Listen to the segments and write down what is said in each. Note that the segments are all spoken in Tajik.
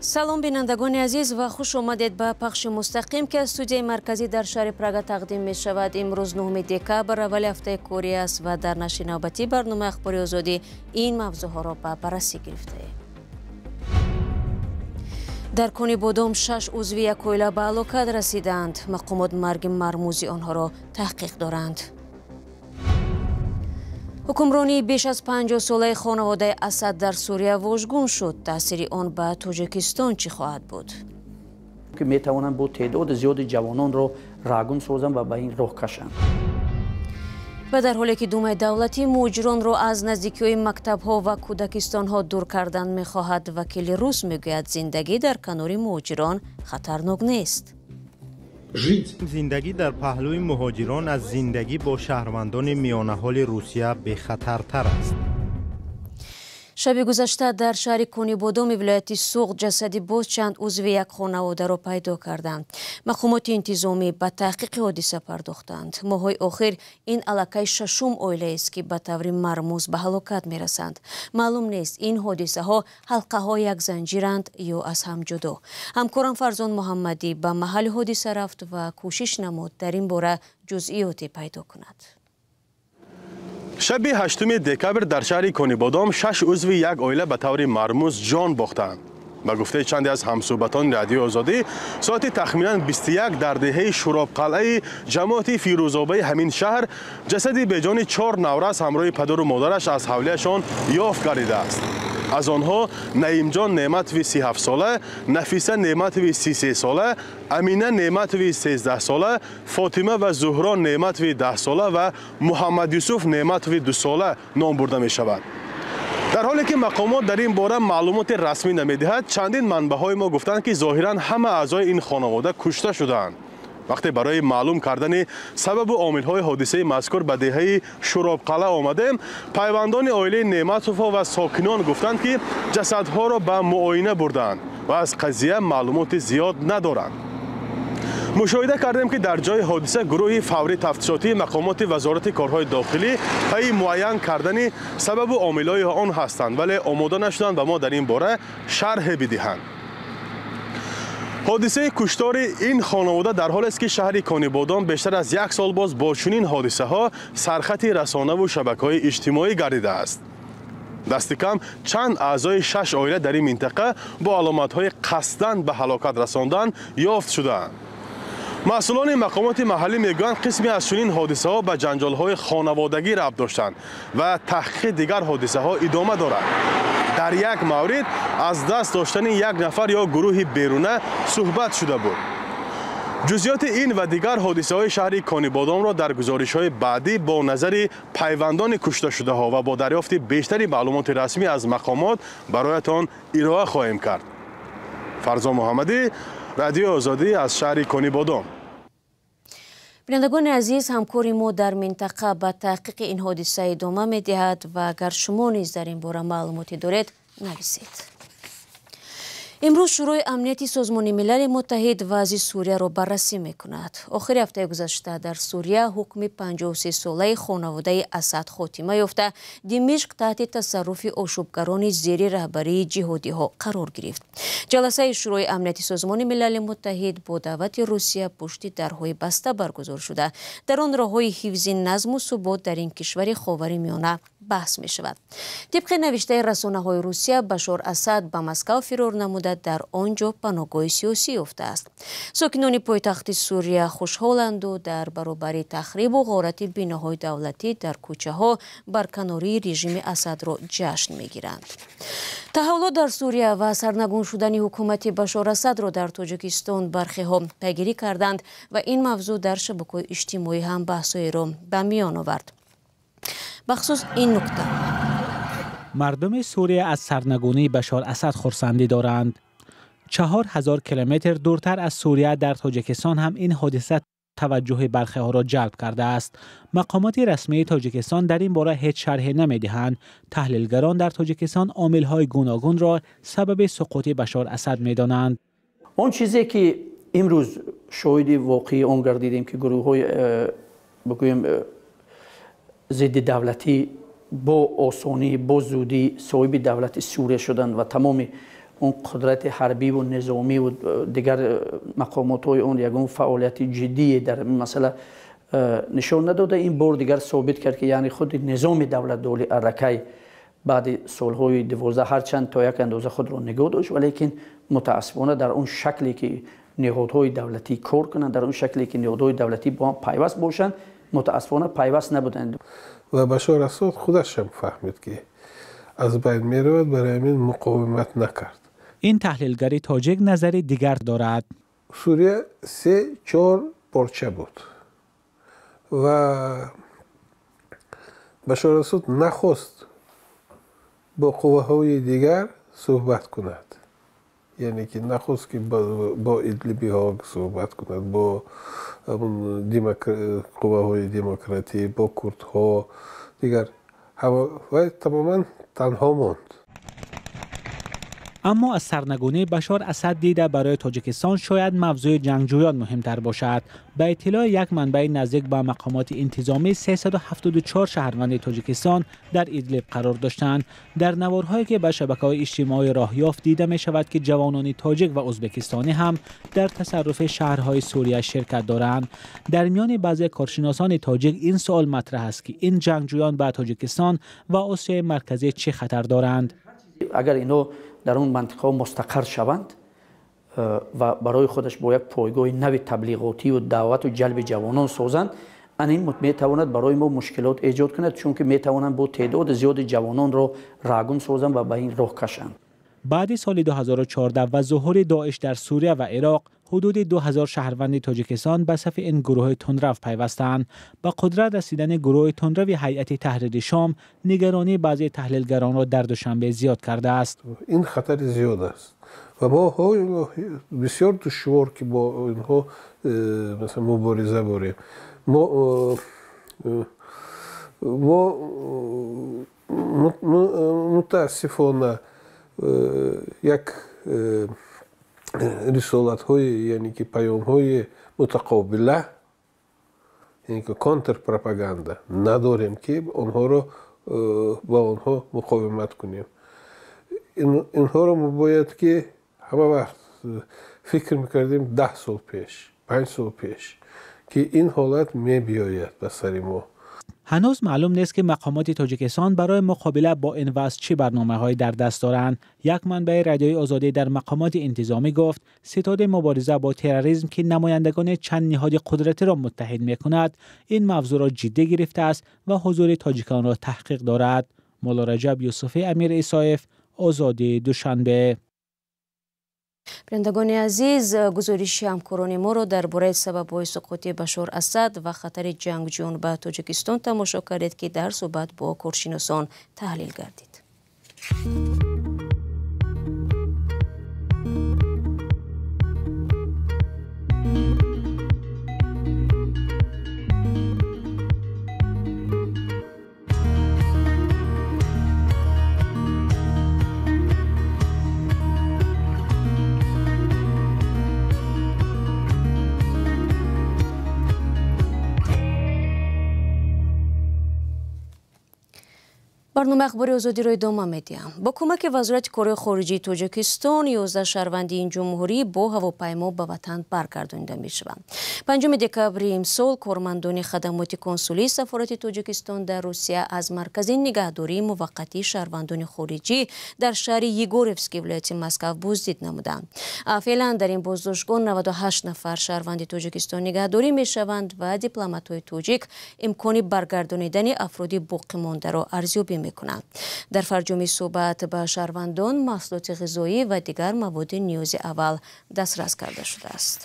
Салом, бинандагони азиз, ва хуш омадед ба пахши мустақим, ки аз студияи марказӣ дар шаҳри Прага тақдим мешавад. Имрӯз 9 декабр, аввали ҳафтаи корӣ аст ва дар нашри навбатии барномаи Ахбори Озодӣ ин мавзӯъҳоро ба баррасӣ гирифтаем. Дар Конибодом шаш узви як оила ба ҳалокат расиданд. Мақомот марги мармузи онҳоро таҳқиқ доранд. Ҳукмронии беш аз 50-солаи хонаводаи Асад дар Сурия вожгун шуд. Таъсири он ба Тоҷикистон чӣ хоҳад буд? Ки метавонанд бо теъдоди зиёди ҷавононро рагун созанд ва ба ин роҳ кашанд. Ва дар ҳоле ки Думаи давлатӣ муҳоҷиронро аз наздикиҳои мактабҳо ва кӯдакистонҳо дур кардан мехоҳад, вакили рус мегӯяд, зиндагӣ дар канори муҳоҷирон хатарнок нест. Зиндагӣ дар паҳлӯи муҳоҷирон аз зиндагӣ бо шаҳрвандони миёнаҳоли Русия бехатартар аст. Шаби гузашта дар шаҳри Конибодоми вилояти Суғд ҷасади боз чанд узви як хонаводаро пайдо карданд. Мақомоти интизомӣ ба таҳқиқи ҳодиса пардохтанд. Моҳҳои охир ин аллакай шашум оилаест, ки ба таври мармуз ба ҳалокат мерасанд. Маълум нест, ин ҳодисаҳо ҳалқаҳои як занҷиранд ё аз ҳам ҷудо. Ҳамкорам Фарзон Муҳаммадӣ ба маҳалли ҳодиса рафт ва кӯшиш намуд дар ин бора ҷузъиёте пайдо кунад. Шаби 8 декабр дар шаҳри Конибодом шаш узви як оила ба таври мармуз ҷон бохтанд. Ба гуфтаи чанде аз ҳамсӯҳбатони Радиои Озодӣ, соати тахминан 21 дар деҳаи Шуробқалъаи ҷамоати Фирӯзобаи ҳамин шаҳр ҷасади беҷони чор наврас ҳамроҳи падару модараш аз ҳавлияшон ёфт гардидааст. Аз онҳо Наимҷон Неъматови 37-сола, Нафиса Неъматови 33-сола, Амина Неъматови 13-сола, Фотима ва Зуҳро Неъматови 10-сола ва Муҳаммадюсуф Неъматови 2-сола ном бурда мешавад. Дар ҳоле ки мақомот дар ин бора маълумоти расмӣ намедиҳад, чандин манбаъҳои мо гуфтанд, ки зоҳиран ҳама аъзои ин хонавода кушта шудаанд. Вақте барои маълум кардани сабабу омилҳои ҳодисаи мазкур ба деҳаи Шуробқалъа омадем, пайвандони оилаи Неъматовҳо ва сокинон гуфтанд, ки ҷасадҳоро ба муоина бурдаанд ва аз қазия маълумоти зиёд надоранд. Мушоҳида кардем, ки дар ҷои ҳодиса гурӯҳи фаврӣ тафтишотии мақомоти Вазорати корҳои дохилӣ пайи муайян кардани сабабу омилҳои он ҳастанд, вале омода нашуданд ба мо дар ин бора шарҳе бидиҳанд. Ҳодисаи куштори ин хонавода дар ҳолест, ки шаҳри Конибодом бештар аз як сол боз бо чунин ҳодисаҳо сархати расонаву шабакаҳои иҷтимоӣ гардидааст. Дасти кам чанд аъзои шаш оила дар ин минтақа бо аломатҳои қасдан ба ҳалокат расондан ёфт шудаанд. Масъулони мақомоти маҳаллӣ мегӯянд, қисме аз чунин ҳодисаҳо ба ҷанҷолҳои хонаводагӣ рабт доштанд ва таҳқиқи дигар ҳодисаҳо идома дорад. Дар як маврид аз даст доштани як нафар ё гурӯҳи беруна суҳбат шуда буд. Ҷузъиёти ин ва дигар ҳодисаҳои шаҳри Конибодомро дар гузоришҳои баъдӣ бо назари пайвандони кушташудаҳо ва бо дарёфти бештари маълумоти расмӣ аз мақомот бароятон ироа хоҳем кард. Фарзон Муҳаммадӣ, Радиои Озодӣ, аз шаҳри Конибодом. Бинандагони азиз, ҳамкори мо дар минтақа ба таҳқиқи ин ҳодиса идома медиҳад ва агар шумо низ дар ин бора маълумоте доред, нависед. Имрӯз Шӯрои амнияти Созмони Милали Муттаҳид вазъи Сурияро баррасӣ мекунад. Охири ҳафтаи гузашта дар Сурия ҳукми 53-солаи хонаводаи Асад хотима ёфта, Димишқ таҳти тасарруфи ошӯбгарони зери раҳбарии ҷиҳодиҳо қарор гирифт. Ҷаласаи Шӯрои амнияти Созмони Милали Муттаҳид бо даъвати Русия пушти дарҳои баста баргузор шуда, дар он роҳҳои ҳифзи назму субот дар ин кишвари Ховари Миёна баҳс мешавад. Тибқи навиштаи расонаҳои Русия, Башор Асад ба Москав фирор намуда, дар он ҷо паноҳгоҳи сиёсӣ ёфтааст. Сокинони пойтахти Сурия хушҳоланду дар баробари тахрибу ғорати биноҳои давлатӣ дар кӯчаҳо барканории режими Асадро ҷашн мегиранд. Таҳаввулот дар Сурия ва сарнагун шудани ҳукумати Башор Асадро дар Тоҷикистон бархеҳо пайгирӣ карданд ва ин мавзӯъ дар шабакаҳои иҷтимоӣ ҳам баҳсҳоеро ба миён овард. Бахусус ин нукта: Мардуми Сурия аз сарнагунии Башор Асад хурсандӣ доранд. 4000 километр дуртар аз Сурия, дар Тоҷикистон ҳам ин ҳодиса таваҷҷӯҳи бархеҳоро ҷалб кардааст. Мақомоти расмии Тоҷикистон дар ин бора ҳеҷ шарҳе намедиҳанд. Таҳлилгарон дар Тоҷикистон омилҳои гуногунро сабаби суқути Башор Асад медонанд. Он чизе ки имрӯз шоҳиди воқеии он гардидем, ки гурӯҳҳои, бигӯем, зидди давлатӣ бо осонӣ, бо зудӣ соҳиби давлати Сурия шуданд ва тамоми Он қудрати ҳарбӣ ва низомӣ ва дигар мақомотҳои он ягон фаъолияти ҷиддие дар ин масъала нишон надода. Ин бор дигар собит кард, ки яъне худи низоми давлатдорӣ аллакай баъди солҳои 12 ҳарчанд то як андоза худро нигоҳ дошт, валекин мутаассифона дар он шакле ки ниҳодҳои давлатӣ кор кунанд, дар он шакле ки ниҳодҳои давлатӣ бо ҳам пайваст бошанд, мутаассифона пайваст набуданд. Ва Башор Асад худаш ҳам фаҳмид, ки аз байн меравад, барои ҳамин муқовимат накард. Ин таҳлилгари тоҷик назари дигар дорад. Сурия се чор порча буд ва Башор Асад нахост бо қувваҳои дигар суҳбат кунад, яъне ки нахост, ки бо идлибиҳо суҳбат кунад, бо қувваҳои демократӣ, бо курдҳо, дигар вай тамоман танҳо монд. Аммо аз сарнагунии Башор Асад дида барои Тоҷикистон шояд мавзӯи ҷангҷӯён муҳимтар бошад. Ба иттилои як манбаи наздик ба мақомоти интизомӣ, 374 шаҳрванди Тоҷикистон дар Идлиб қарор доштанд. Дар наворҳое, ки ба шабакаҳои иҷтимоӣ роҳ ёфт, дида мешавад, ки ҷавонони тоҷик ва ӯзбекистонӣ ҳам дар тасарруфи шаҳрҳои Сурия ширкат доранд. Дар миёни баъзе коршиносони тоҷик ин суол матраҳ аст, ки ин ҷангҷӯён ба Тоҷикистон ва Осиёи Марказӣ чӣ хатар доранд? Агар инҳо дар он мантиқаҳо мустақар шаванд ва барои худаш бо як пойгоҳи нави таблиғотию даъвату ҷалби ҷавонон созанд, ан ин метавонад барои мо мушкилот эҷод кунад, чунки метавонанд бо теъдоди зиёди ҷавононро рагум созанд ва ба ин роҳ кашанд. Баъди соли 2014 ва зуҳури Доиш дар Сурия ва Ироқ, ҳудуди 2000 шаҳрванди Тоҷикистон ба сафи ин гурӯҳи тундрав пайвастанд. Ба қудрат расидани гурӯҳи тундрави Ҳайати Таҳрири Шом нигаронии баъзе таҳлилгаронро дар Душанбе зиёд кардааст. Ин хатари зиёд аст ва мо бисёр душвор, ки бо инҳо масалан мубориза бурем. Мо мутаассифона як рисолатҳои, яъне ки паёмҳои мутақобила, яъне ки контрпропаганда надорем, ки онҳоро ба онҳо муқовимат кунем. Инҳоро мо бояд ки ҳама вақт фикр мекардем, 10 сол пеш, 5 сол пеш, ки ин ҳолат мебиёяд ба сари мо. Ҳанӯз маълум нест, ки мақомоти Тоҷикистон барои муқобила бо ин вазъ чӣ барномаҳое дар даст доранд. Як манбаи Радиои Озодӣ дар мақомоти интизомӣ гуфт, ситоди мубориза бо терроризм, ки намояндагони чанд ниҳоди қудратиро муттаҳид мекунад, ин мавзӯъро ҷиддӣ гирифтааст ва ҳузури тоҷиконро таҳқиқ дорад. Мулло Раҷаб Юсуфӣ, Амир Исоев, Озодӣ, Душанбе. Бинандагони азиз, гузориши ҳамкорони моро дар бораи сабабҳои суқути Башор Асад ва хатари ҷангҷӯён ба Тоҷикистон тамошо кардед, ки дар суҳбат бо коршиносон таҳлил гардид. Барномаи Ахбори Озодиро идома медиҳам. Бо кӯмаки Вазорати корҳои хориҷии Тоҷикистон 11 шаҳрванди ин ҷумҳурӣ бо ҳавопаймо ба ватан баргардонида мешаванд. 5 декабри имсол кормандони хадамоти консулии сафорати Тоҷикистон дар Русия аз маркази нигаҳдории муваққатии шаҳрвандони хориҷӣ дар шаҳри Егоревски вилояти Москав боздид намуданд. Феълан дар ин боздоштгоҳ 98 нафар шаҳрванди Тоҷикистон нигаҳдорӣ мешаванд ва дипломатҳои тоҷик имкони баргардонидани афроди боқимондаро арзёбӣ мекунанд. Дар фарҷоми суҳбат ба шаҳрвандон маҳсулоти ғизоӣ ва дигар маводи ниёзи аввал дастрас карда шудааст.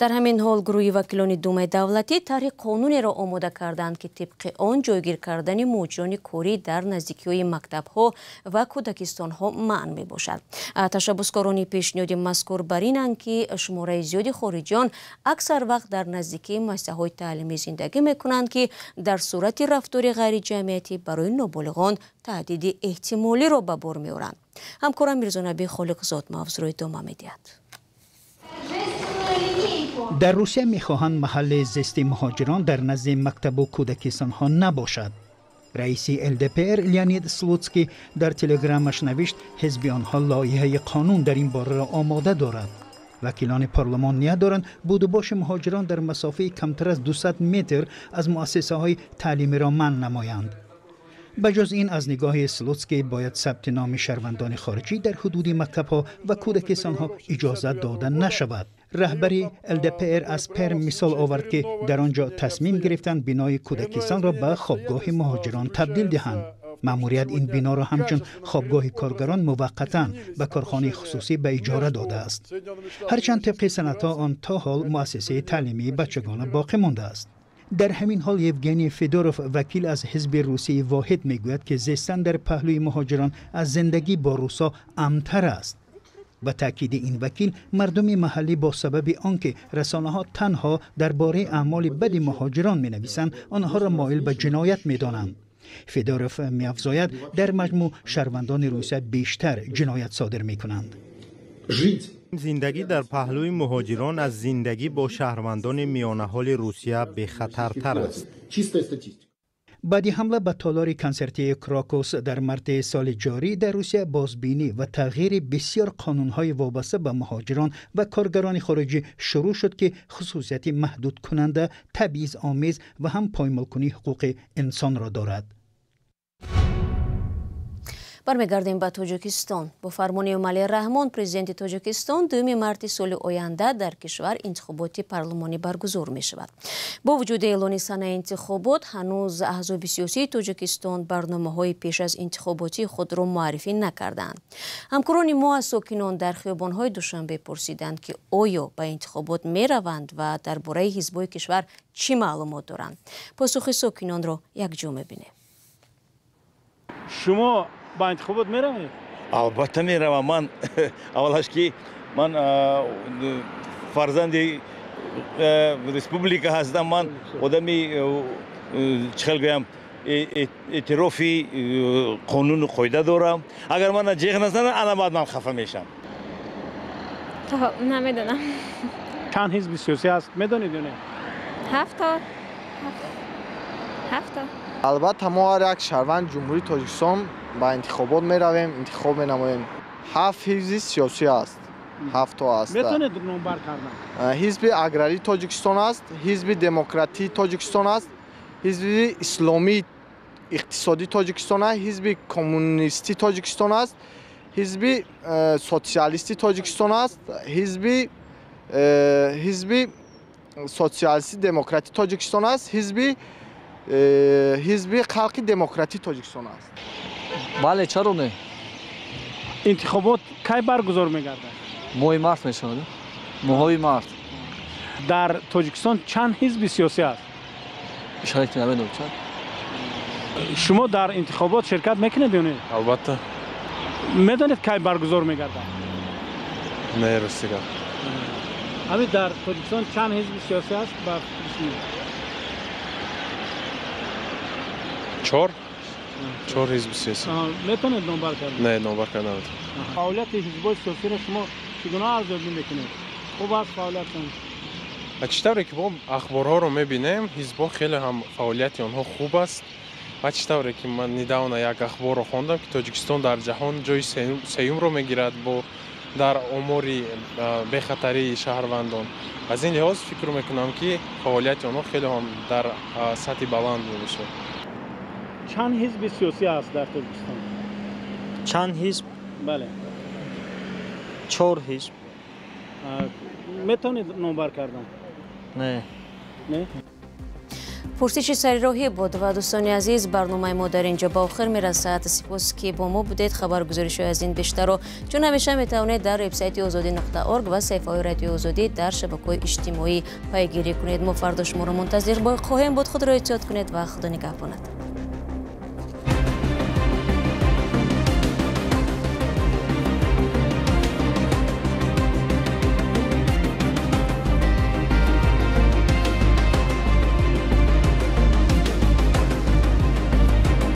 Дар ҳамин ҳол гурӯҳи вакилони Думаи давлатӣ тарҳи қонунеро омода карданд, ки тибқи он ҷойгир кардани муҳоҷирони корӣ дар наздикиҳои мактабҳо ва кӯдакистонҳо манъ мебошад. Ташаббускорони пешниҳоди мазкур бар инанд, ки шумораи зиёди хориҷиён аксар вақт дар наздикии муассисаҳои таълимӣ зиндагӣ мекунанд, ки дар сурати рафтори ғайриҷамъиятӣ барои ноболиғон таҳдиди эҳтимолиро ба бор меоранд. Ҳамкорам Мирзонаби Холиқзод мавзӯъро идома медиҳад. Дар Русия мехоҳанд маҳалли зисти муҳоҷирон дар назди мактабу кӯдакистонҳо набошад. Раиси ЛДПР Леонид Слуцкий дар телеграмаш навишт, ҳизби онҳо лоиҳаи қонун дар ин бораро омода дорад. Вакилони парлумон ният доранд будубоши муҳоҷирон дар масофаи камтар аз 200 метр аз муассисаҳои таълимиро манъ намоянд. Ба ҷуз ин, аз нигоҳи Слуцкий бояд сабти номи шаҳрвандони хориҷӣ дар ҳудуди мактабҳо ва кӯдакистонҳо иҷозат дода нашавад. Раҳбари ЛДПР аз Перм мисол овард, ки дар он ҷо тасмим гирифтанд бинои кӯдакистонро ба хобгоҳи муҳоҷирон табдил диҳанд. Маъмурият ин биноро ҳамчун хобгоҳи коргарон муваққатан ба корхонаи хусусӣ ба иҷора додааст. Ҳарчанд тибқи санадҳо он то ҳол муассисаи таълимии бачагона боқӣ мондааст. Дар ҳамин ҳол Евгений Федоров, вакил аз ҳизби Русияи воҳид, мегӯяд, ки зистан дар паҳлӯи муҳоҷирон аз зиндагӣ бо русо амнтар аст. Ба таъкиди ин вакил, мардуми маҳаллӣ бо сабаби он ки расонаҳо танҳо дар бораи аъмоли бади муҳоҷирон менависанд, онҳоро моил ба ҷиноят медонанд. Федоров меафзояд, дар маҷмӯъ шаҳрвандони Русия бештар ҷиноят содир мекунанд. Зиндагӣ дар паҳлӯи муҳоҷирон аз зиндагӣ бо шаҳрвандони миёнаҳоли Русия бехатартар аст. Баъди ҳамла ба толори консертии Крокус дар марти соли ҷорӣ дар Русия, бозбинӣ ва тағйири бисёр қонунҳои вобаста ба муҳоҷирон ва коргарони хориҷӣ шурӯъ шуд, ки хусусияти маҳдудкунанда, табъизомез ва ҳам поймолкунии ҳуқуқи инсонро дорад. Бармегардем ба Тоҷикистон. Бо фармони Эмомалӣ Раҳмон, президенти Тоҷикистон, 2 марти соли оянда дар кишвар интихоботи парлумонӣ баргузор мешавад. Бо вуҷуди эълони санаи интихобот, ҳанӯз аҳзоби сиёсии Тоҷикистон барномаҳои пеш аз интихоботии худро муаррифӣ накардаанд. Ҳамкорони мо аз сокинон дар хиёбонҳои Душанбе пурсиданд, ки оё ба интихобот мераванд ва дар бораи ҳизбҳои кишвар чӣ маълумот доранд. Посухи сокинонро якҷо мебинем. Шумо ба интихобот меравед? Албатта меравам. Ман аввалаш ки ман фарзанди республика ҳастам, ман одами чӣ хел гӯям, эътирофи қонуну қоида дорам. Агар мана ҷеғ назанам, ана баъд ман хафа мешам. Намедонам. Чанд ҳизби сиёсӣ ҳаст, медонед ё не? Ҳафто. Ҳафто. Албатта мо ҳар як шаҳрванди Ҷумҳурии Тоҷикистон ба интихобот меравем, интихоб менамоем. 7 ҳизби сиёсӣ аст, 7 аст. Метавонед номбар кардан? Ҳизби аграрии Тоҷикистон аст, ҳизби демократии Тоҷикистон аст, ҳизби исломии иқтисодии Тоҷикистон аст, ҳизби коммунистии Тоҷикистон аст, ҳизби социалистии Тоҷикистон аст, ҳизби социалистии демократии Тоҷикистон аст, ҳизби халқи демократии Тоҷикистон аст. Бале, чаро не? Интихобот кай баргузор мегардад? Моҳи март мешавад. Моҳҳои март. Дар Тоҷикистон чанд ҳизби сиёсӣ аст? Ишора намедонам чанд. Шумо дар интихобот ширкат мекунед ё не? Албатта. Медонед кай баргузор мегардад? Не, рости гап. Ҳамин дар Тоҷикистон чанд ҳизби сиёсӣ аст? Ба 4 ҳизби сиёсӣ. Метавонед номбар кардан? Не, номбар кардан наметавонам. Фаъолияти ҳизбҳои сиёсиро шумо чӣ гуна арзёбӣ мекунед? Хуб аст фаъолиятшон? Чӣ тавре ки мо ахборҳоро мебинем, ҳизбҳо хеле ҳам фаъолияти онҳо хуб аст. Ва чӣ тавре ки ман недавно як ахборро хондам, ки Тоҷикистон дар ҷаҳон ҷои сеюмро мегирад бо дар омори бехатарии шаҳрвандон. Аз ин лиҳоз фикр мекунам, ки фаъолияти онҳо хеле ҳам дар сатҳи баланд мебошад. Чанд ҳизби сиёсӣ аст дар Тоҷикистон? Чанд ҳизб? Бале. 4 ҳизб. Метавонед номбар кардан? Не. Не? Пурсиши сарироҳӣ буд ва дӯстони азиз, барномаи мо дар инҷо ба охир мерасад. Сипос ки бо мо будед. Хабаргузоришҳои аз ин бештарро чун ҳамеша метавонед дар вебсайти озодӣ.org ва саҳифаҳои Радиои Озодӣ дар шабакаҳои иҷтимоӣ пайгирӣ кунед. Мо фардо шуморо мунтазир хоҳем буд. Худро эҳтиёт кунед ва Худо нигаҳбонад.